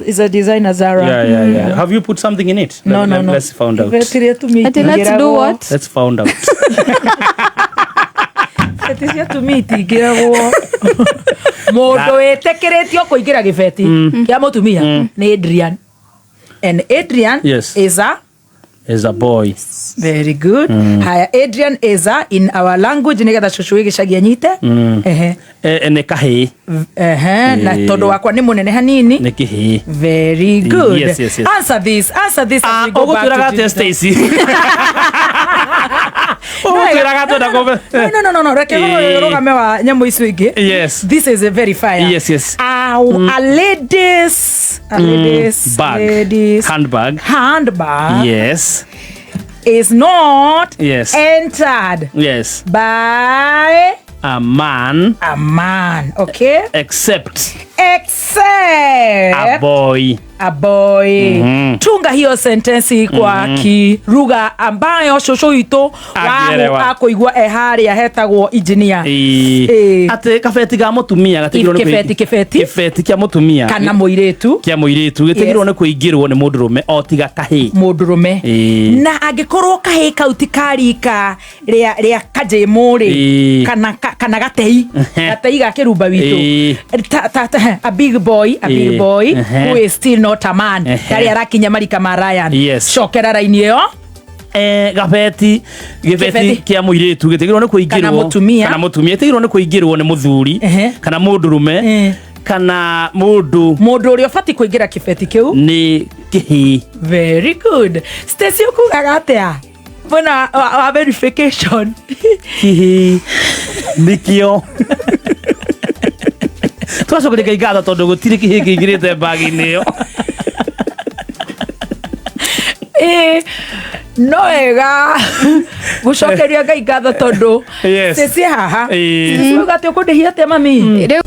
Is a designer Zara. Yeah. Have you put something in it? No, no, no. Let's find out. Ibeti rĩa atumia Ati let's do itingĩragwo. what? Let's find out. Ibeti cia atumia itingĩragwo. Mũndũ wĩtĩkĩrĩtio kũingĩra gĩbeti kĩa mũtumia nĩ Adrian. And Adrian is a Is a boy. Very good. Haya, Adrian is a in our language nigetha cucu wĩ gĩcagi anyite. Ehe. Eh, nĩ kahĩĩ. Ehe, na Eh. tondũ wakwa nĩ mũnene hanini. Nĩ kĩhĩĩ. Very good. Yes. Answer this. Answer this as we go back to Ũgũtwĩraga atĩa, digital. Stacy? Ũgũtwĩraga atĩa na No. Reke Eh. rũgame wa nyamũ icio ingĩ. This is a verifier. Yes. A ladies, a ladies, Bag. ladies Handbag. handbag is not entered by A man a man, okay? except Except a boy. A boy. Tunga hiyo sentensi kwa kirugha ambayo cũcũ witũ Angĩelewa. akũigua e harĩa hetagwo engineer. Ĩĩ. Atĩ kabeti ga mũtumia gatigĩrĩirwo nĩ Kĩbeti, kĩbeti. Kĩbeti kĩa mũtumia Kana mũirĩtu. Kĩa mũirĩtu gĩtigĩrĩirwo nĩ kũingĩrwo nĩ mũndũrũme o tiga kahĩĩ. Mũndũrũme. Ĩĩ. Na angĩkorwo kahĩĩ kau ti karika rĩa kajĩmũ rĩ, kana kana gatei gatei ga kĩrumba witũ. Ta, a big boy, a big boy who is still not a man, ndarĩ arakinya marika ma Ryan. Cokera raini ĩyo. Eh, gabeti gĩbeti Kĩbeti. kĩa mũirĩtu gĩtigĩrĩirwo nĩ kũingĩrwo Kana mũtumia. Kana mũtumia gĩtigĩrĩirwo nĩ kũingĩrwo nĩ mũthuri kana mũndũrũme kana mũndũ Mũndũ ũrĩa ũbatiĩ kũingĩra kĩbeti kĩu nĩ kĩhĩĩ. Very good. Stacy, ũkugaga atĩa mwena wa verification? Kĩhĩĩ nĩkĩo twacokeria Ngai ngatho tondũ gũtirĩ kĩhĩĩ kĩingĩrĩte mbagi-inĩ ĩyo. Ĩĩ, no wega gũcokeria Ngai ngatho tondũ Stacy haha. Stacy, uga atĩ ũkũndĩhia atĩa mami? Rĩu